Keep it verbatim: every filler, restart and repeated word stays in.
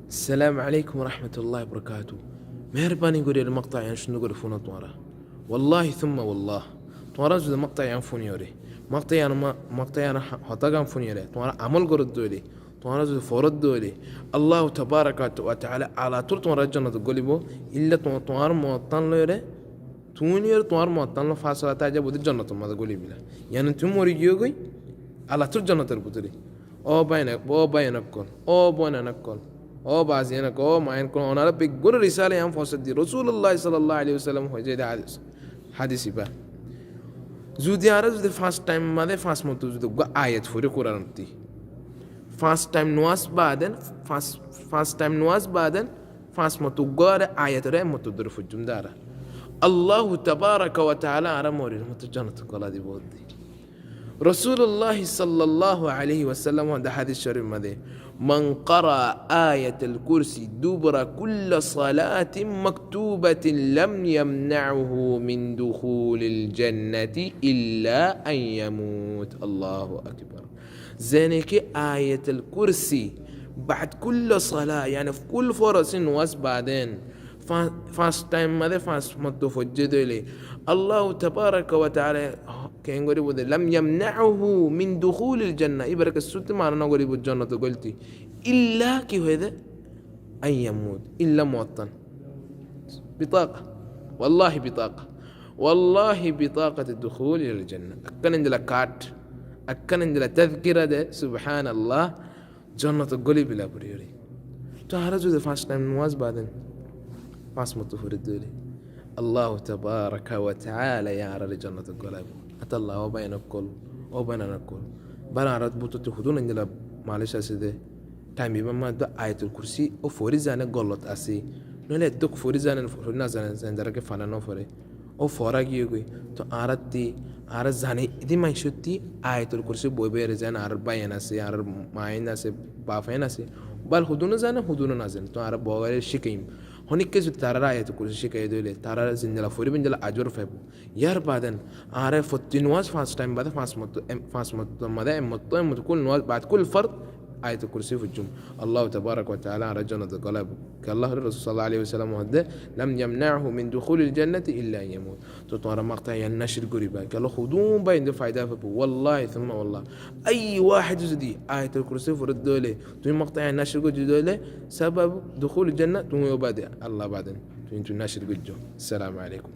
Assalamu alaikum warahmatullahi wabarakatuh. Meherbani gorí ere makta iyan cúndor gorí fúno tuáñra. Wallahi summa wallah. Tuáñra zudi makta iyan fúniyoré, makta iyan ma-, makta iyan ha-, hotá gán fúniyoré, tuáñra amol goródde óile, tuáñra zudi foródde óile, Allahu tabaraka wa taala alatul tuáñra jonnot gólibo, illa tu-, tuáñr mottán loiyóre, tuñí ore tuáñr mottán loi fásola táijja bóli jonnotor mazé góli bíla. Yáni tuñí mori giyó goi, alatul jonnotor bútore. Ó báiyain, ó báiyain ókkol, ó bóinain ókkol, ó baziyain ókkol, ó maiyain ókkol, onará beggúnore risala iyan foóñsai di. Rosulullah sallallahu alaihi wasallam hoiyé de hádis, hádis ibá. Zudi añára zudi fañs thaim mazé fañs mortoba zudi uggwá ayat fori Kuran ottú, fañs thaim nomaz baade, fañs, fañs thaim nomaz baade, fañs mortoba uggwá ayat ore ek mortoba dóri foijjum de añára, Allahu tabaraka wa taala añára morir moto jonnot góla dibo de. Rosulullah sallallahu alaihi wasallam hoó de hádis corif mazé, "Man qara'a ayatal kursi dubura kulli salatin maktubatin lam yamna'hu min dukhulil jannati illa an yamut." Allahu akbar. Zene ki ayatal kursi baad kulli sala, yáni kul forosi nomaz baade, fa-, fañs thaim mazé fañs mortoba foijjé de óile, Allahu tabaraka wa taala keén goríbo de, lam yamna'hu min dukhulil jannah, ibáre kessú ttú mana no goríbo jonnot gólibottú, illa ki hoiyé de, an yamut, illa mottán. Bitaqa. Wallahi bitaqa. Wallahi bitaqati dukhulil jannah. Ekkán endilla card, ekkán endilla tazkira de, subhanallah, jonnot góli bíla foriyoré. To añára zudi fañs thaim nomaz baade fañs mortoba foridde óile, Allahu tabaraka wa taala añárare jonnot gólaibo. Etolla ó báiyain ókkol, ó bóinain ókkol, bála añára bútottu hodún endilla manúic asé de, thaim ibá mazé ayatul kursi ó fori zane golot asé, noóile eddúk fori zane, fori no zane, zendilla ki fana no fore. Ó fora giyé goi. To añárattú, añára zani de maincóttu ayatul kursi boi bere zane, añárar báiyain asé, añárar maiyain asé, bafain asé, bal hodún zane, hodún no zane. To añára boi bere cíkaiyum. Honikka zudi tarare ayatul kursi cíkaiye de óile, tarare zendilla foribo endilla ajor faibo. Yar baade añára fottí nomaz fañs thaim baade fañs morto-, em, fañs mortoba mazé ek morto, ek morto kul nomaz baad kul fard ayatul kursi foijjum. Allahu tabaraka wa taala añáre jonnot gólaibo. Kiyólla Rosul sallallahu alaihi wasallam hoó de, "Lam yamna'hu min dukhulil jannati illa an yamut." To tuáñra makta iyan nashir goríba. Kiyólla hodún báiyain de faida faibo. Wallahi summa wallah. Ai wahid zudi ayatul kursi foridde óile, tuñí makta iyan nashir goijjó de óile, sabab dukhulil jannah, tuñí ó baade, Allah baade, tuñí, tuñí nashir goijjó. Assalamu alaikum.